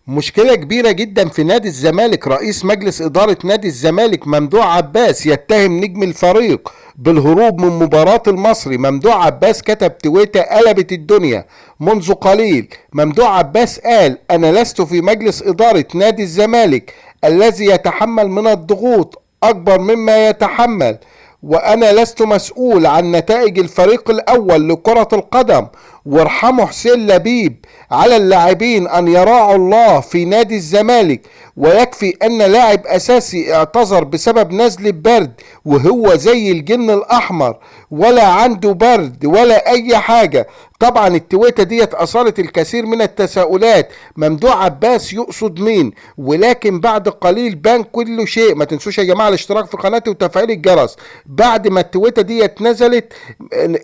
مشكلة كبيرة جدا في نادي الزمالك. رئيس مجلس إدارة نادي الزمالك ممدوح عباس يتهم نجم الفريق بالهروب من مباراة المصري. ممدوح عباس كتب تويتة قلبت الدنيا منذ قليل. ممدوح عباس قال: أنا لست في مجلس إدارة نادي الزمالك الذي يتحمل من الضغوط أكبر مما يتحمل، وأنا لست مسؤول عن نتائج الفريق الأول لكرة القدم. وارحموا حسين لبيب، على اللاعبين أن يراعوا الله في نادي الزمالك، ويكفي أن لاعب أساسي اعتذر بسبب نزل البرد وهو زي الجن الأحمر، ولا عنده برد ولا أي حاجة. طبعا التويتة ديت أثارت الكثير من التساؤلات، ممدوح عباس يقصد مين؟ ولكن بعد قليل بان كل شيء. ما تنسوش يا جماعة الاشتراك في قناتي وتفعيل الجرس. بعد ما التويتة ديت نزلت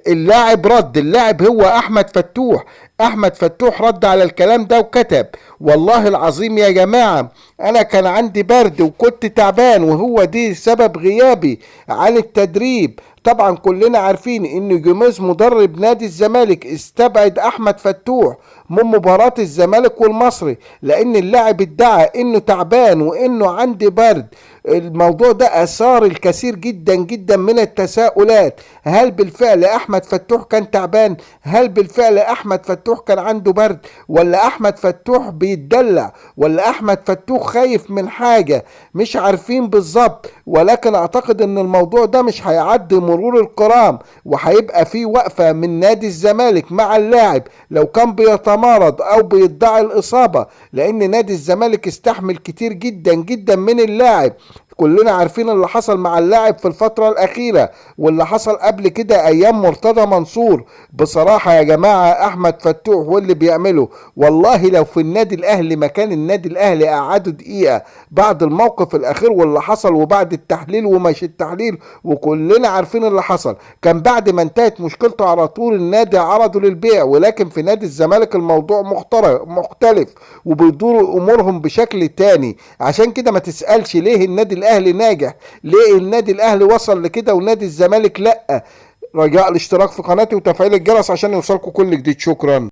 اللاعب رد، اللاعب هو أحمد فتوح. أحمد فتوح رد على الكلام ده وكتب: والله العظيم يا جماعة أنا كان عندي برد وكنت تعبان، وهو دي سبب غيابي عن التدريب. طبعا كلنا عارفين ان جوميز مدرب نادي الزمالك استبعد احمد فتوح من مباراة الزمالك والمصري لان اللاعب ادعى انه تعبان وانه عندي برد. الموضوع ده اثار الكثير جدا جدا من التساؤلات. هل بالفعل احمد فتوح كان تعبان؟ هل بالفعل احمد فتوح كان عنده برد؟ ولا احمد فتوح بيتدلع؟ ولا احمد فتوح خايف من حاجة؟ مش عارفين بالظبط، ولكن اعتقد ان الموضوع ده مش هيعدي مرور الكرام، وهيبقى في وقفة من نادي الزمالك مع اللاعب لو كان بيتمارض او بيدعي الاصابة، لان نادي الزمالك استحمل كتير جدا جدا من اللاعب. كلنا عارفين اللي حصل مع اللاعب في الفترة الأخيرة واللي حصل قبل كده أيام مرتضى منصور. بصراحة يا جماعة أحمد فتوح واللي بيعمله، والله لو في النادي الأهلي مكان النادي الأهلي قعدوا دقيقة بعد الموقف الأخير واللي حصل وبعد التحليل ومش التحليل وكلنا عارفين اللي حصل، كان بعد ما انتهت مشكلته على طول النادي عرضه للبيع. ولكن في نادي الزمالك الموضوع مختلف وبيدوروا أمورهم بشكل تاني. عشان كده ما تسألش ليه النادي الأهلي ناجح، ليه النادي الأهلي وصل لكده ونادي الزمالك لأ. رجاء الاشتراك في قناتي وتفعيل الجرس عشان يوصلكم كل جديد. شكرا.